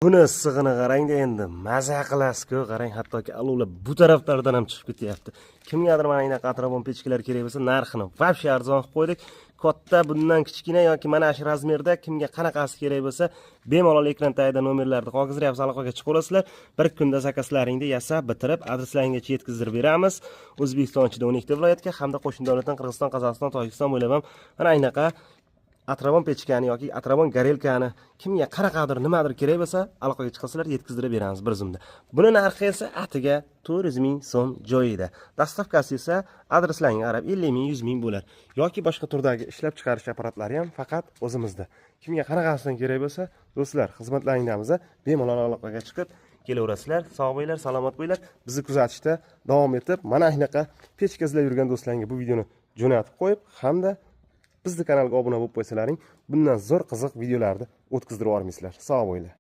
Buni issig'ini qarangda endi, maza qilasiz-ku. Qarang, hattoki alovlar bu taraflardan ham chiqib ketyapti. Kimgadir mana bunaqa atrabon pechkalar kerak bo'lsa, narxini вообще arzon qilib qo'ydik. Katta, bundan kichkina yoki mana shu razmerda kimga qanaqasi kerak bo'lsa, bemalol ekran tagida nomerlarni qoldiryapmiz, aloqaga chiqaverasizlar. Bir kunda zakazlaringni yasab, bitirib, adreslaringgacha yetkazib beramiz. O'zbekiston ichida 12 ta viloyatga hamda qo'shni davlatdan Qirg'iziston, Qozog'iston, Tojikiston bo'ylab ham mana shunaqa atrabon pechkani yoki atrabon gorelkani kimga qanaqadir, nimadir kerak bo'lsa, aloqaga chiqasizlar, yetkazdirib beramiz bir zumda. Buni narxi esa atiga 400 ming so'm joyida. Доставка si esa adreslaringga qarab 50 ming, 100 ming bo'lar. Yoki boshqa turdagi ishlab chiqarish apparatlari ham faqat o'zimizda. Kimga qanaqasidan kerak bo'lsa, do'stlar, xizmatlaringdamiz, bemalol aloqaga chiqib kelaverasizlar. Sog' bo'linglar, salomat bo'linglar. Bizni kuzatishda davom etib, mana shunaqa pechka izlab yurgan do'stlarga bu videoni jo'natib qo'yib hamda bizni kanalga obuna bo'lib qo'ysalaring, bundan zo'r qiziq videolarni o'tkazdirib yubormaysizlar. Sog' bo'linglar.